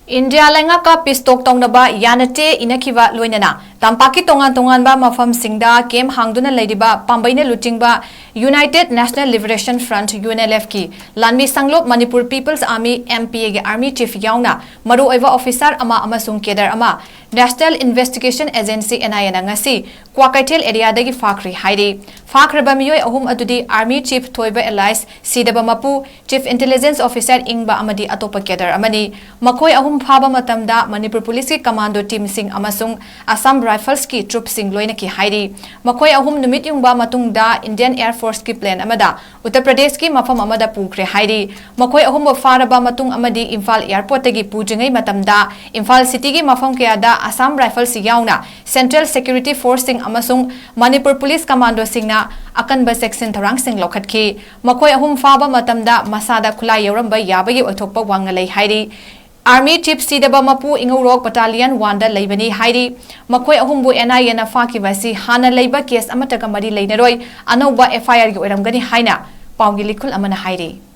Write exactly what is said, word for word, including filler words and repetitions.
India ꯂꯩꯉꯥꯛꯀ peace talk ꯇꯧꯅꯕ ꯌꯥꯅꯆꯦ ꯏꯅꯈꯤꯕ ꯂꯣꯏꯅꯅ ꯇꯝꯄꯥꯛꯀꯤ ꯇꯣꯉꯥꯟ ꯇꯣꯉꯥꯟꯕ ꯃꯐꯝꯁꯤꯡꯗ camp ꯍꯥꯡꯗꯨꯅ ꯂꯩꯔꯤꯕ ꯄꯥꯝꯕꯩꯅ ꯂꯨꯆꯤꯡꯕ United National Liberation Front, UNLF ꯀꯤ ꯂꯥꯟꯃꯤ ꯁꯪꯂꯣꯞ Manipur People's Army, MPA ꯒꯤ army chief ꯌꯥꯎꯅ ꯃꯔꯨꯑꯣꯏꯕ officer ꯑꯃ ꯑꯃꯁꯨꯡ cadre ꯑꯃ National Investigation Agency, NIA ꯅ ꯉꯁꯤ ꯀ꯭ꯋꯥꯀꯩꯊꯦꯜ area ꯗꯒꯤ ꯐꯥꯈ꯭ꯔꯦ ꯍꯥꯏꯔꯤ꯫ ꯐꯥꯈ꯭ꯔꯕ ꯃꯤꯑꯣꯏ ꯑꯍꯨꯝ ꯑꯗꯨꯗꯤ army chief ꯊꯣꯏꯕ alias ꯁꯤꯗꯕ ꯃꯄꯨ, chief intelligence officer ꯏꯪꯕ ꯑꯃꯗꯤ ꯑꯇꯣꯞꯄ cadre ꯑꯃꯅꯤ꯫ ꯃꯈꯣꯏ ꯑꯍꯨꯝ ꯐꯥꯕ ꯃꯇꯝꯗ ꯃꯅꯤꯄꯨꯔ ꯄꯨꯂꯤꯁꯀꯤ commando team ꯁꯤꯡ ꯑꯃꯁꯨꯡ Assam Rifles ꯀꯤ troop ꯁꯤꯡ ꯂꯣꯏꯅꯈꯤ ꯍꯥꯏꯔꯤ꯫ ꯃꯈꯣꯏ ꯑꯍꯨꯝ ꯅꯨꯃꯤꯠ ꯌꯨꯡꯕ ꯃꯇꯨꯡꯗ Indian Air Force ꯀꯤ plane ꯑꯃꯗ ꯎꯠꯇꯔ ꯄ꯭ꯔꯗꯦꯁꯀꯤ ꯃꯐꯝ ꯑꯃꯗ ꯄꯨꯈ꯭ꯔꯦ ꯍꯥꯏꯔꯤ꯫ ꯃꯈꯣꯏ ꯑꯍꯨꯝꯕꯨ ꯐꯥꯔꯕ ꯃꯇꯨꯡ ꯑꯃꯗꯤ ꯏꯝꯐꯥꯜ airport ꯇꯒꯤ ꯄꯨꯗ꯭ꯔꯤꯉꯩ ꯃꯇꯝꯗ ꯏꯝꯐꯥꯜ city ꯒꯤ ꯃꯐꯝ ꯀꯌꯥꯗ Assam Rifles ꯌꯥꯎꯅ Central Security Force ꯁꯤꯡ ꯑꯃꯁꯨꯡ ꯃꯅꯤꯄꯨꯔ ꯄꯨꯂꯤꯁ commando ꯁꯤꯡꯅ ꯑꯀꯟꯕ ꯆꯦꯛꯁꯤꯟ ꯊꯧꯔꯥꯡꯁꯤꯡ ꯂꯧꯈꯠꯈꯤ꯫ ꯃꯈꯣꯏ ꯑꯍꯨꯝ ꯐꯥꯕ ꯃꯇꯝꯗ ꯃꯁꯥꯗ ꯈꯨꯠꯂꯥꯏ ꯌꯥꯎꯔꯝꯕ ꯌꯥꯕꯒꯤ ꯑꯣꯏꯊꯣꯛꯄ ꯋꯥꯡꯅ ꯂꯩ ꯍꯥꯏꯔꯤ꯫ Army chief ꯁꯤꯗꯕ ꯃꯄꯨ ꯏꯉꯧꯔꯣꯛ Battalion one ꯗ ꯂꯩꯕꯅꯤ ꯍꯥꯏꯔꯤ꯫ ꯃꯈꯣꯏ ꯑꯍꯨꯝꯕꯨ NIA ꯅ ꯐꯥꯈꯤꯕ ꯑꯁꯤ ꯍꯥꯟꯅ ꯂꯩꯕ case ꯑꯃꯠꯇꯒ ꯃꯔꯤ ꯂꯩꯅꯔꯣꯏ, ꯑꯅꯧꯕ FIR ꯒꯤ ꯑꯣꯏꯔꯝꯒꯅꯤ ꯍꯥꯏꯅ ꯄꯥꯎꯒꯤ ꯂꯤꯈꯨꯜ ꯑꯃꯅ ꯍꯥꯏꯔꯤ꯫